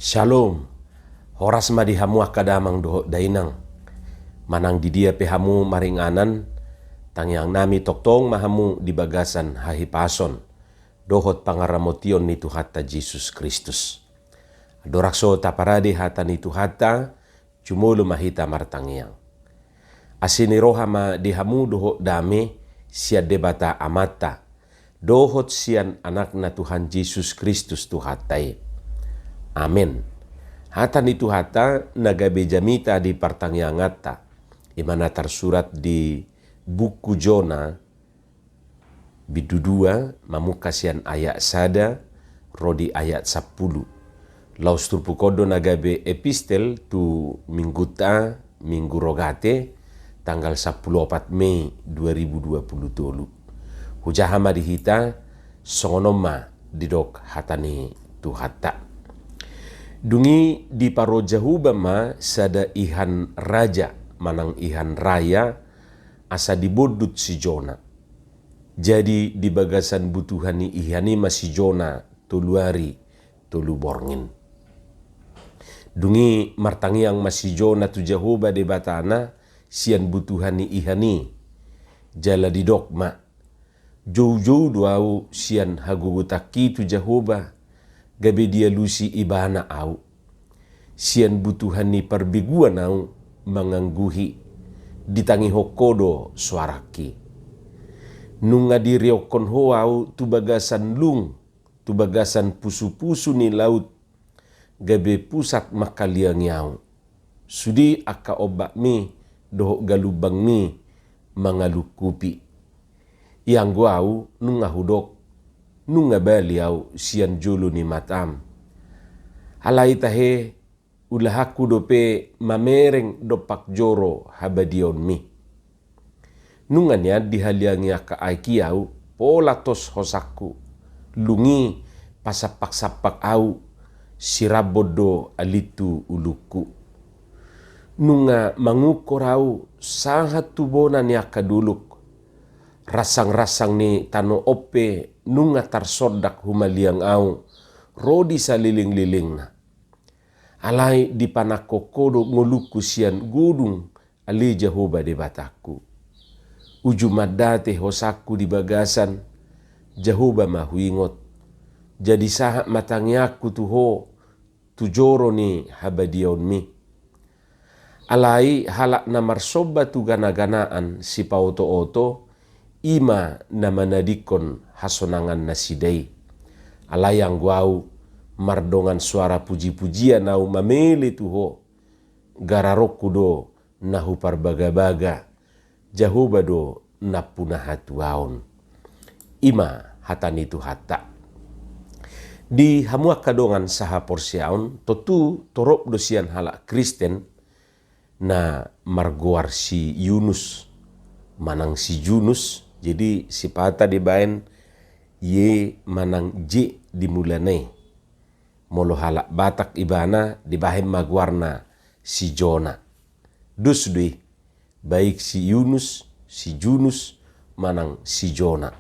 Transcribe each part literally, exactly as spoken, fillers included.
Shalom. Horas ma di hamu angka damang dohot dainang. Manang di dia pe hamu maringanan, tangiang nami tongtong ma hamu di bagasan hahipason dohot pangaramotion ni Tuhanta Jesus Kristus. Andorang so taparade hata ni Tuhanta, jumolo ma hita martangiang. Asi ni roha ma di hamu dohot dame sian Debata Amanta, dohot sian Anakna Tuhan Jesus Kristus Tuhanta i. Amen. Hata ni Tuhanta na gabe jamita di partangianganta, i ma na tarsurat di buku Jona, bindu dua, mamungka sian ayat sada ro di ayat sampulu. Laos turpuk on do na gabe epistel tu mingguta, Minggu Rogate, tanggal sampulu opat Mei dua ribu dua pulu tolu. Hujaha ma di hita, songon on ma didok hata ni Tuhanta. Dung i diparo Jahowa ma sada ihan raja manang ihan raya, asa dibondut si Jona. Jadi di bagasan butuha ni ihan i ma si Jona tolu ari tolu borngin. Dung i martangiang ma si Jona tu Jahowa Debatana sian butuha ni ihan i. Jala didok ma: Joujou do ahu sian hagogotanki tu Jahowa, gabe dialusi Ibana ahu. Sian butuha ni parbegu ahu mangangguhi, ditangihon Ho do soarangki. Nunga diriokkon Ho ahu tu bagasan lung, tu bagasan pusupusu ni laut, gabe pusat mangkaliangi ahu. Sude angka ombakmi dohot galumbangmi mangalungkupi. Ianggo ahu nunga hudok, nunga bali ahu sian jolo ni matam. Alai tahe, ulahanku dope mamereng dompak joro habadiaonmi. Nunga nian dihaliangi angka aek i ahu, pola tos hosangku. Lung i pasampak-sampak ahu, sirambon do alintu ulungku. Nunga mangungkor ahu sahat tu bona ni angka dolok. Ransang-ransang ni tano on pe nunga tarsondak humaliang ahu ro di saleleng-lelengna. Alai dipanangkok Ho do ngolungku sian godung, ale Jahowa Debatangku. Uju mandate hosangku di bagasan, Jahowa ma huingot. Jadi sahat ma tangiangku tu Ho, tu joro ni habadiaonmi. Alai halak na marsomba tu gana-ganaan sipaoto-oto, i ma na manadingkon hasonangan nasida i. Alai anggo ahu, mardongan soara puji-pujian ahu mamele tu Ho, gararonku do na huparbaga-baga, Jahowa do nampuna hatuaon. I ma hata ni Tuhanta. Di hamu angka dongan sahaporseaon, tontu torop do sian halak Kristen na margoar si Yunus manang si Junus, jadi sipata dibaen Y manang J di mulana i. Molo halak Batak ibana dibahen ma goarna si Jona. Dos do i, baik si Yunus, si Junus, manang si Jona.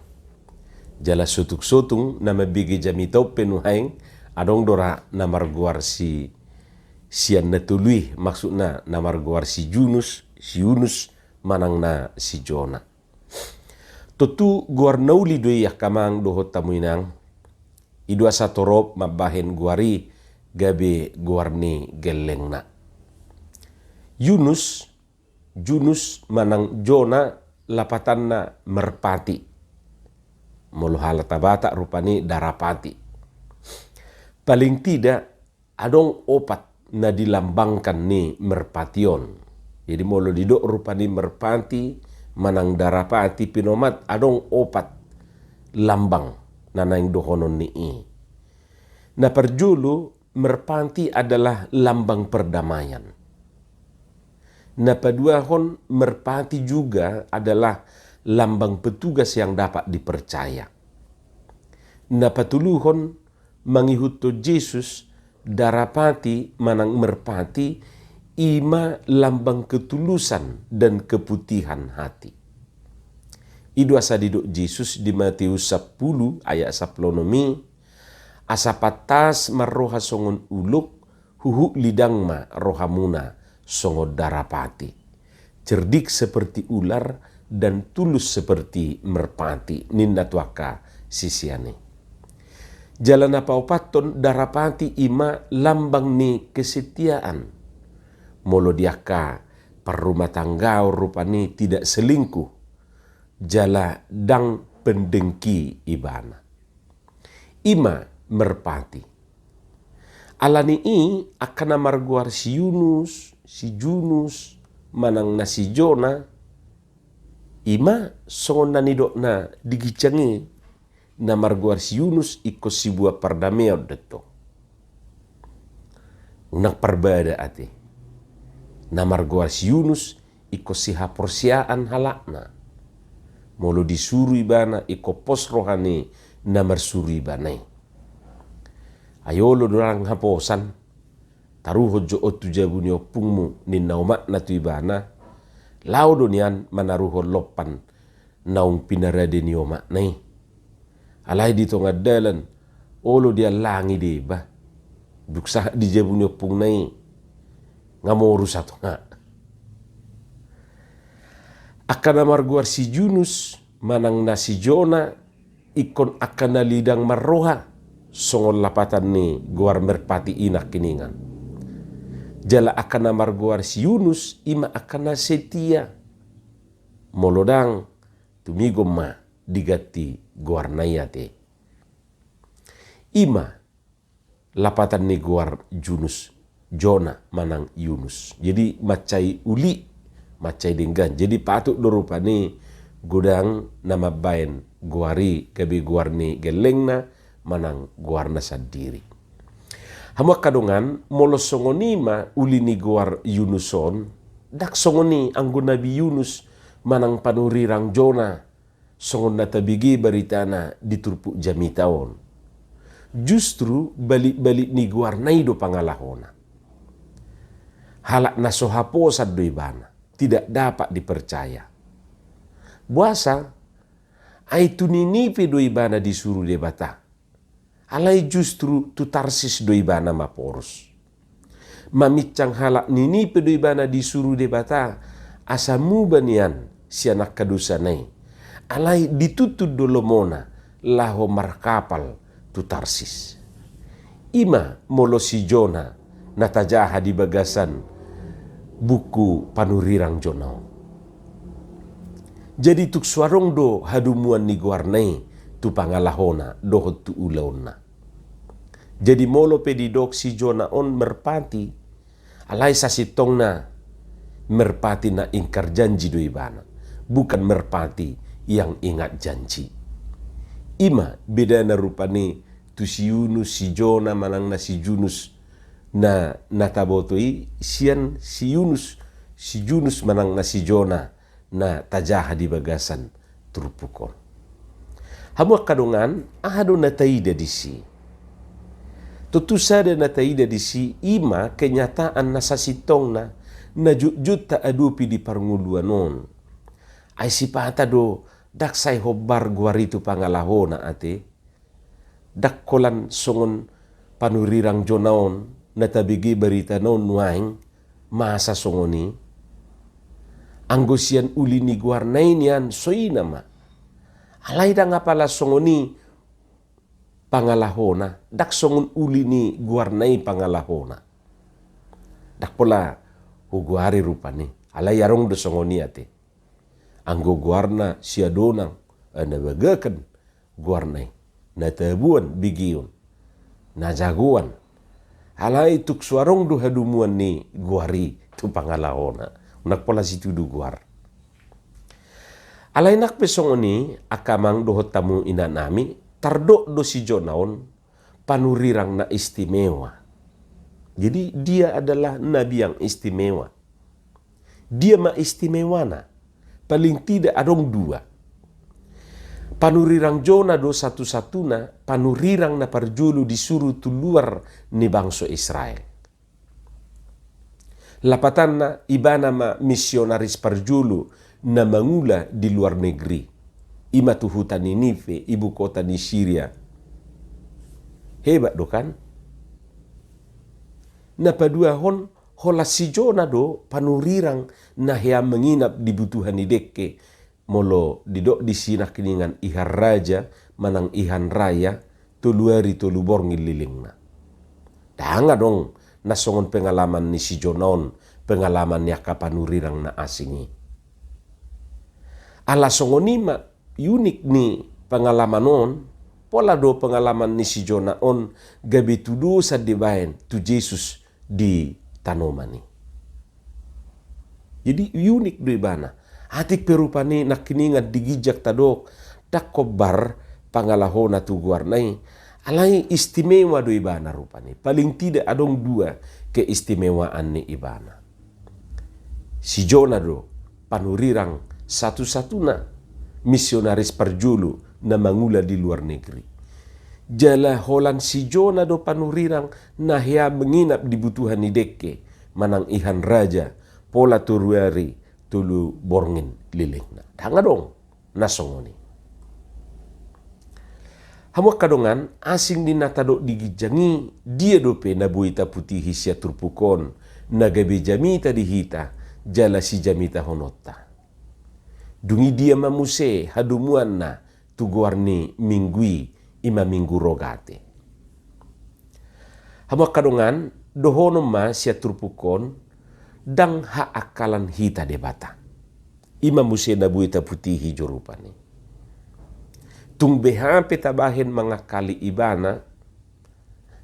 Jala sotung-sotung na mambege jamita on pe nuaeng, adong do ra na margoar si, sian na tolu i, maksudna na margoar si Junus, si Yunus, manang na si Jona. Tontu goar na uli do i angka amang dohot hamu inang. I do asa torop mambahen goar i gabe goar ni gellengna. Yunus, Junus manang Jona lapatanna merpati. Molo halak ta Batak rupani darapati. Paling tidak adong opat na dilambangkan ni merpati on. Jadi molo didok rupani merpati manang darapati pinomat, adong opat lambang na naeng dohonon ni i. Na parjolo, merpati adalah lambang perdamaian. Na paduahon, merpati juga adalah lambang petugas yang dapat dipercaya. Na patoluhon, mangihuthon Jesus, darapati manang merpati i ma lambang ketulusan dan keputihan hati. I do asa didok Jesus di Matius sampulu ayat sampulu onom i, asa pantas marroha songon ulok, Huhut lidang ma rohamuna songon darapati, cerdik seperti ular dan tulus seperti merpati, ninna tu angka sisean i. Jala na paopathon, darapati i ma lambang ni kesetiaan. Molo di angka parrumatanggaon rupani tidak selingkuh, jala ndang pendengki ibana. I ma merpati. Ala ni i angka na margoar si Yunus, si Junus, manang na si Jona, i ma songon na nidokna di ginjang i, na margoar si Yunus ingkon sibuat pardameon do tong. Unang parbada ate. Na margoar si Yunus ingkon sihaporseaan halakna. Molo disuru ibana ingkon pos roha ni na marsuru ibana i. Ai olo do ndang haposan, taruhon jo on tu jabu ni ompungmu, ninna omakna tu ibana. Laho do nian manaruhon lompan naung pinarade ni omakna i. Alai di tonga dalan, olo diallangi deba. Dung sahat di jabu ni ompungna i, nga moru satonga. Angka na margoar si Junus manang na si Jona, ingkon angka na lidang marroha, songon lapatan ni goar merpati i nangkiningan. Jala angka na margoar si Yunus, i ma angka na setia. Molo ndang, tumigon ma diganti goarna i ate. I ma lapatan ni goar Junus, Jona manang Yunus. Jadi mansai uli, mansai denggan. Jadi patut do rupani godang na mambaen goar i gabe goar ni gellengna manang goarna sandiri. Hamu angka dongan, molo songon i ma uli ni goar Yunus on, ndang songon i anggo Nabi Yunus manang panurirang Jona, songon na tabege baritana di turpuk jamita on. Justru balik-balik ni goarna i do pangalahona. Halak na so haposan do ibana, tidak dapat dipercaya. Boasa? Ai tu Ninive do ibana disuru Debata. Alai justru tu Tarsis do ibana maporus. Maminsang halak Ninive do ibana disuru Debata, asa muba nian sian angka dosana i. Alai dituntun do lomona laho markapal tu Tarsis. I ma molo si Jona na tajaha di bagasan buku panurirang Jona on. Jadi tung so adong do hadomuan ni goarna i tu pangalahona dohot tu ulaonna. Jadi molo pe didok si Jona on merpati, alai sasintongna merpati na ingkar janji do ibana, bukan merpati yang ingat janji. I ma bedana rupani tu si Yunus, si Jona manang na si Junus, na, na taboto i sian si Yunus, si Junus manang na si Jona na tajaha di bagasan turpuk on. Hamu angka dongan, aha do na taida disi? Tontu sada na taida disi, i ma kenyataan na sasintongna na jotjot taadopi di parngoluan on. Ai sipata do ndang sai hombar goar i tu pangalahona ate. Ndang holan songon panurirang Jona on na tabege baritana on nuaeng, masa songon i? Anggo sian uli ni goarna i nian songon i ma. Alai ndang apala songon i pangalahona, ndang songon uli ni goarna i pangalahona. Ndang pola hugoari rupani, alai adong do songon i ate. Anggo goarna si Adonang, eh, na bagaken goarna i, na tabuan begeon, na jagoan. Alai tung so adong do hadomuan ni goar i tu pangalahona, unang pola situdu goar. Alai nang pe songon i, angka amang dohot hamu inanami, tardok do si Jona on panurirang na istimewa. Jadi dia adalah nabi yang istimewa. Dia ma istimewana? Paling tidak adong dua. Panurirang Jona do satu-satuna panurirang na parjolo disuru tu luar ni bangso Israel. Lapatanna, ibana ma misionaris parjolo na mangula di luar negeri. I ma tu huta Ninive, ibu kota ni Siria. Hebat do kan? Na paduahon, holan si Jona do panurirang na hea menginap di butuha ni dengke, molo didok di si nangkiningan ihan raja manang ihan raya, tolu ari tolu borngin lelengna. Ndang adong na songon pengalaman ni si Jona on, pengalaman ni angka panurirang na asing i. Ala songon i ma unik ni pengalaman on, pola do pengalaman ni si Jona on gabe tudosan dibaen tu Jesus di tanoman i. Jadi unik do ibana. Atik pe rupani nangkiningan di ginjang tadok, ndang hombar pangalahona tu goarna i, alai istimewa do ibana rupani. Paling tidak adong dua keistimewaan ni ibana. Si Jona do panurirang satu-satuna misionaris parjolo na mangula di luar negeri. Jala holan si Jona do panurirang na hea menginap di butuha ni dengke manang ihan raja, pola tolu ari tolu borngin lelengna. Ndang adong na songon i. Hamu angka dongan, asing di na tadok di ginjang i, dia dope na boi taputihi sian turpuk on, na gabe jamita di hita, jala sijamitahononta. Dung i dia ma muse hadomuanna tu goar ni minggu i, i ma minggu Rogate. Hamu angka dongan, dohonon ma sian turpuk on, ndang haangkalan hita Debata. I ma muse na boi taputihi jo rupani. Tung beha pe tabahen mangangkali ibana,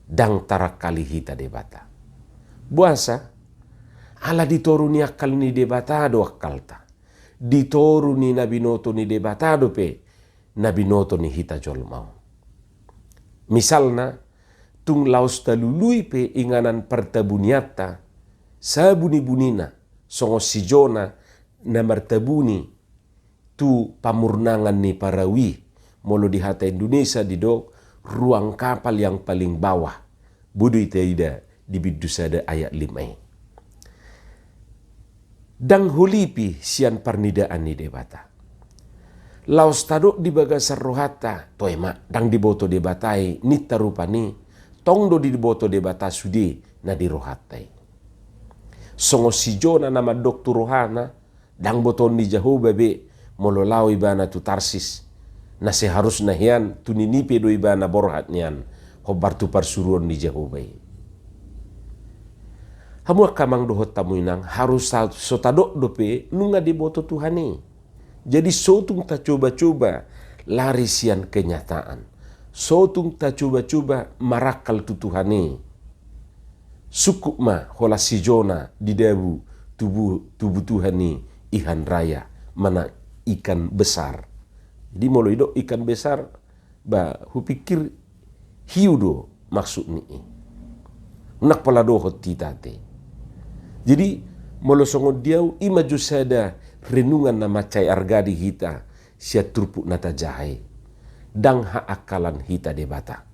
ndang tarangkali hita Debata. Boasa? Ala di toru ni angkal ni Debata do angkalta. Di toru ni na binoto ni Debata dope na binoto ni hita jolma on. Misalna, tung laos talului pe inganan partabunianta, sabuni-bunina, songon si Jona na martabuni tu pamurnangan ni parau i, molo di hata Indonesia didok ruang kapal yang paling bawah. Boi do taida di bindu sada ayat lima i. Ndang holipi sian parnidaan ni Debata. Laos tadok di bagasan rohanta, toe ma, ndang diboto Debata i, ninta rupani, tong do diboto Debata sude na di rohanta i. Songon si Jona na mandok tu rohana, ndang botoon ni Jahowa be, molo laho ibana tu Tarsis. Na seharusna hian tu Ninive do ibana borhat nian, hombar tu parsuruon ni Jahowa i. Hamu angka amang dohot hamu inang, harus sa-, so tadok dope, nunga diboto Tuhan i. Jadi so tung tacoba-coba lari sian kenyataan. So tung tacoba-coba marangkal tu Tuhan i. Sungkup ma holan si Jona didabu tubu, tubu Tuhan i ihan raya, manang ikan besar. Jadi molo idok ikan besar, ba, hupikir hiu do maksud ni i. Unang pola dohot hita ate. Jadi molo songon di au, i ma jo sada renungan na mansai arga di hita sian turpuk na tajaha i. Ndang haangkalan hita Debata.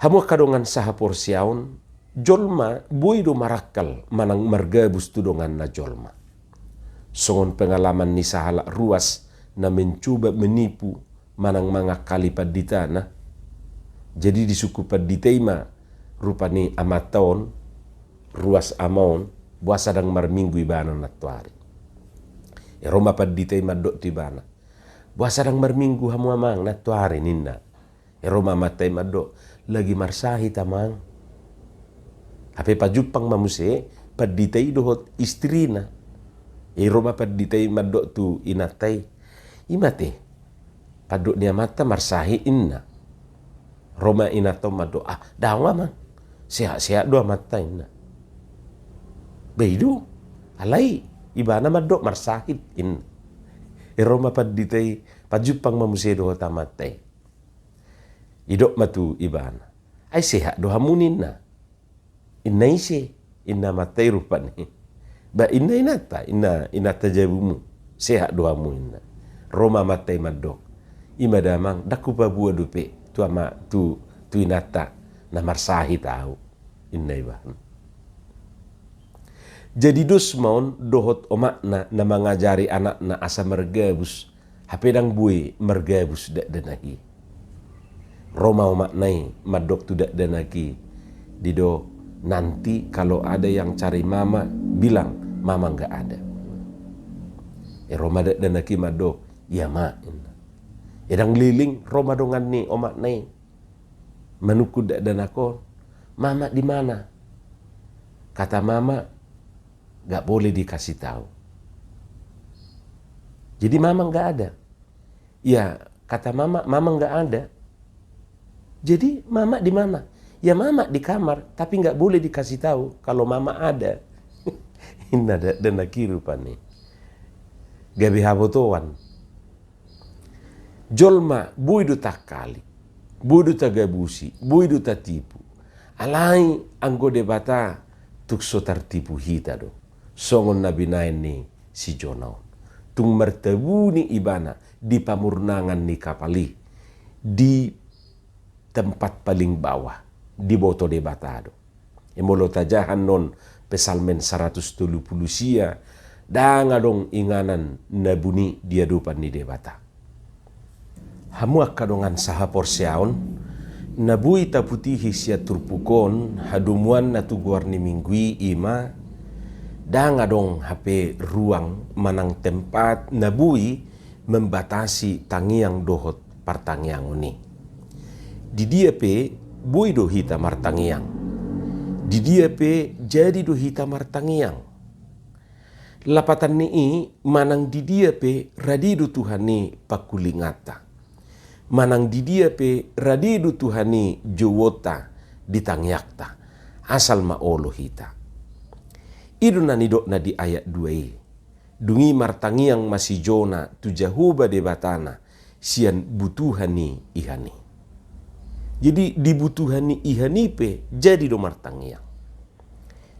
Hamu angka dongan sahaporseaon, jolma boi do marangkal manang margabus tu donganna jolma. Songon pengalaman ni sahalak ruas na mencoba menipu manang mangangkali panditana. Jadi disungkun pandita i ma rupani amanta on, ruas ama on, boasa ndang marminggu ibana nantoari. Ro ma pandita i mandok tu ibana, "Boasa ndang marminggu hamu amang nantoari?" ninna. Ro ma amanta i mandok, "Lagi marsahit amang." Hape pajumpang ma muse pandita i dohot istrina. Ro ma pandita i mandok tu inanta i, "I ma te, pandok ni amanta marsahit," inna. Ro ma inanta on mandok, "Ah, daong amang, sehat-sehat do amanta," inna. "Be i do, alai ibana mandok marsahit," inna. Ro ma pandita i, pajumpang ma muse dohot amanta i. Idok ma tu ibana, "Ai sehat do hamu," ninna. "Inna ise?" inna amanta i rupani. "Ba inna inanta, inna inanta jabumu, sehat do hamu," inna. Ro ma amanta i mandok, "I ma damang, ndang hupaboa dope tu ama, tu, tu inanta na marsahit au," inna ibana. Jadi dos ma on dohot omakna na mangajari anakna asa margabus, hape ndang boi margabus dakdanak i. Ro ma omakna i mandok tu dakdanak i, didok, "Nanti kalau ada yang cari mama, bilang mama nggak ada." E, ro ma dakdanak i mandok, "Iya ma," inna. E, ndang leleng, ro ma dongan ni omakna i manungkun dakdanak on, "Mama di mana?" "Kata mama, nggak boleh dikasih tahu." "Jadi mama nggak ada?" "Ya, kata mama, mama nggak ada." "Jadi mama di mana?" "Ya, mama di kamar, tapi nggak boleh dikasih tahu kalau mama ada." Inna dakdanak i rupani. Gabe habotoan. Jolma boi do tangkali, boi do tagabusi, boi do tatipu. Alai anggo Debata tung so tartipu hita do. Songon na binaen ni si Jona on. Tung martabuni ibana di pamurnangan ni kapal i, di tempat paling bawah, diboto Debata do. E, molo tajaha on Psalmen saratus tolu pulu sia, ndang adong inganan na buni di adopan ni Debata. Hamu angka dongan sahaporseaon, na boi taputihi sian turpuk on, hadomuanna tu goar ni Minggu i, i ma, ndang adong hape ruang manang tempat na boi membatasi tangiang dohot partangiangon i. Di dia pe boi do hita martangiang. Di dia pe jadi do hita martangiang. Lapatan ni i, manang di dia pe rade do Tuhan i pangkulinganta. Manang di dia pe rade do Tuhan i jouonta di tangiangta. Asal ma olo hita. I do na nidokna di ayat dua i. Dung i martangiang ma si Jona tu Jahowa Debatana sian butuha ni ihan i. Jadi di butuha ni ihan i pe jadi do martangiang.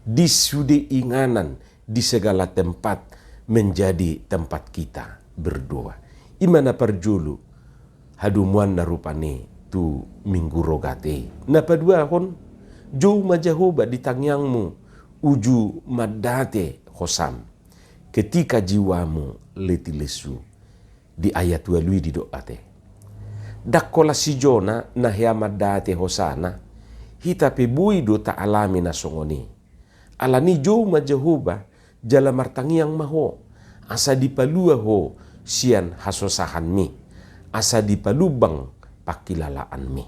Di sude inganan, di segala tempat menjadi tempat kita berdoa. I ma na parjolo hadomuanna rupani tu Minggu Rogate i. Na paduahon, jou ma Jahowa di tangiangmu, uju mandate hosam ketika jiwamu letih lesu. Di ayat ualu i didok ate. Ndang holan si Jona na hea mandate hosana, hita pe boi do taalami na songon i. Alani jou ma Jahowa, jala martangiang ma ho, asa dipalua ho sian hasosahanmi, asa dipalumbang pangkilalaanmi.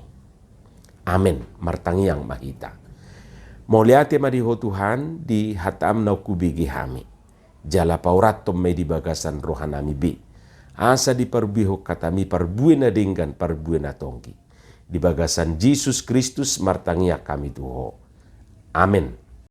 Amen. Martangiang ma hita. Mauliate ma di ho Tuhan, di hataM na hubege hami. Jala paurathon ma i di bagasan rohanami be. Asa diparbuehon hataMi parbue na denggan, parbue na tonggi. Di bagasan Jesus Kristus martangiang hami tu ho. Amen.